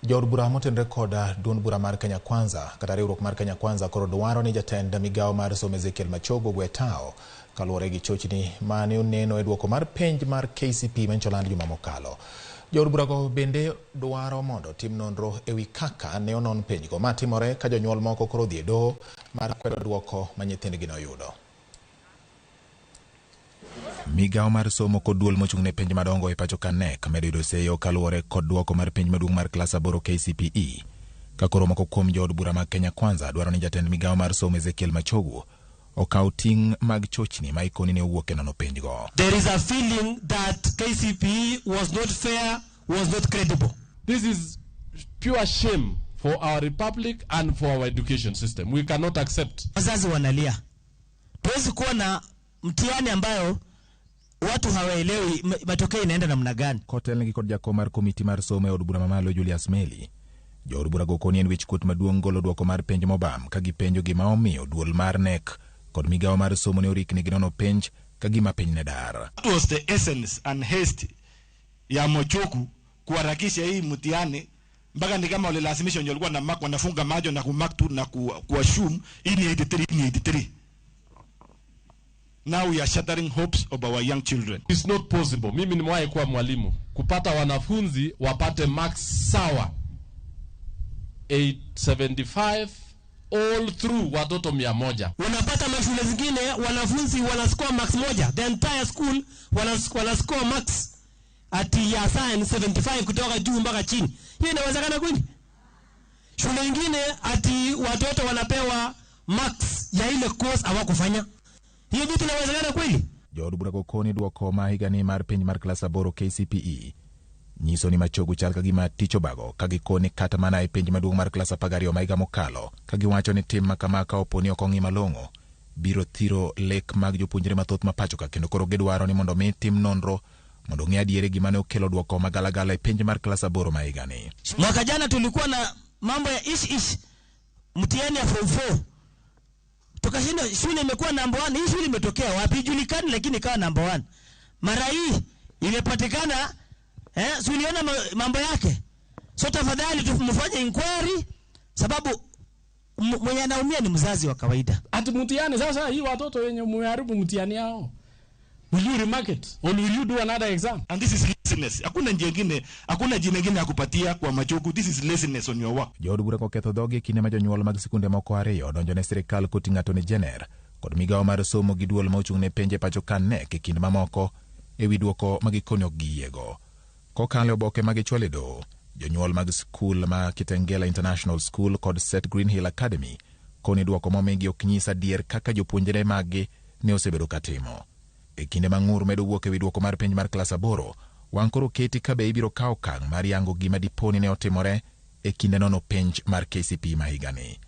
Jood bura motenore kod duond bura mar Kenya Kwanza kata riwruok mar Kenya Kwanza koro dwaro ni jatend migawo mar somo Ezekiel Machogu ogwe tao kaluwore gi chochni mane oneno e duoko mar penj mar KCPE manyocha oland juma mokalo. Jood burago bende dwaro mondo tim nonro ewi kaka ne onon penjgo. Ma timore ka jonyuol moko koro odhi e doho mar kwedo duoko ma nyithindgi noyudo. Migawo mar somo kod duol mochung' ne penj madongo e pacho ka KNEC medo yudo seyo kaluwore kod duoko mar penj maduong' mar klas aboro KCPE. Ka koro moko kuom jood bura mag Kenya Kwanza dwaro ni jatend migawo mar somo Ezekiel Machogu okaw ting' mag chochni ma ikoni ne owuok e nono penjgo. There is a feeling that KCPE was not fair, was not credible. This is pure shame for our republic and for our education system. We cannot accept. Wazazi wanalia. Tuwezi kuwa na mtihani ambayo watu hawaelewi matokeo inaenda namna gani. Kotelnegi kod jakom mar komiti mar somo e od bura mamalo Julius Meli, jood bura go koni en wich kuot maduong' golo duoko mar penj mobam ka gipenjo gima omiyo duol mar KNEC kod migawo mar somo ne orikni gi nono penj ka gima piny ne dar. What was the essence and haste ya Machogu kuharakisha hii mtihani mpaka ni kama walilazimisha wenye walikuwa na mark wanafunga macho na kumark tu na kuassume hii ni 83, hii ni 83. Now we are shattering hopes of our young children. It's not possible. Mimi nimewahi kuwa mwalimu kupata wanafunzi wapate marks sawa 875 all through watoto 100. Unapata mashule zingine wanafunzi wanascore marks moja, the entire school wanascore marks ati ya science 75 kutoka juu mpaka chini. Hiyo inawezekana kweli? Shule nyingine ati watoto wanapewa marks ya ile course hawakufanya. Hiyo vitu inawezekana kweli? Jood bura go koni duoko ma higani mar penj mar klas aboro KCPE nyiso ni Machogu chal ka gima tich obago ka gikoni kata mana e penj maduong' mar klas 12 ma higa mokalo ka giwacho ni tim makama ka opo ni ok ong'i malong'o biro thiro lek mag jopuonjre mathoth ma pacho ka kendo koro gidwaro ni mondo mi tim nonro mondo ong'e adieri gima ne okelo duoko magalagala e penj mar klas aboro ma higani. Mwaka jana tulikuwa na mambo ya ish ish mtihani ya form 4 tukashinda, shule imekuwa number 1. Hii shule imetokea wapi ijulikani, lakini ikawa number 1. Mara hii imepatikana, si uliona mambo yake? So tafadhali tumfanye inquiry, sababu mwenye anaumia ni mzazi wa kawaida. Ati mtihani sasa hii watoto wenye mharibu mtihani yao. Will you remark it or will you do another exam? And this is laziness. Hakuna njia nyingine, hakuna jina nyingine ya kupatia kwa Machogu. This is laziness on your work. Jood bura koketho dhogi e kinde ma jonyuol mag sikunde moko ariyo donjo ne sirikal koting'o Attorney General kod migawo mar somo gi duol ma ochung' ne penj e pacho ka KNEC e kind mamoko e wi duoko ma gikoni ok giyiego. Kokalo e oboke ma gichwalo e doho, jonyuol mag skul ma Kitengela International School kod Set Green Hill Academy koni duoko momigi ok nyis adier kaka jopuonjre maggi ne osebedo katimo. E kinde ma ng'ur medo wuok e wi duoko mar penj mar klas aboro, wang' koro keti ka be ibiro kawo okang' mar yango gima dipo ni ne otimore e kinde nono penj mar KCPE ma higani.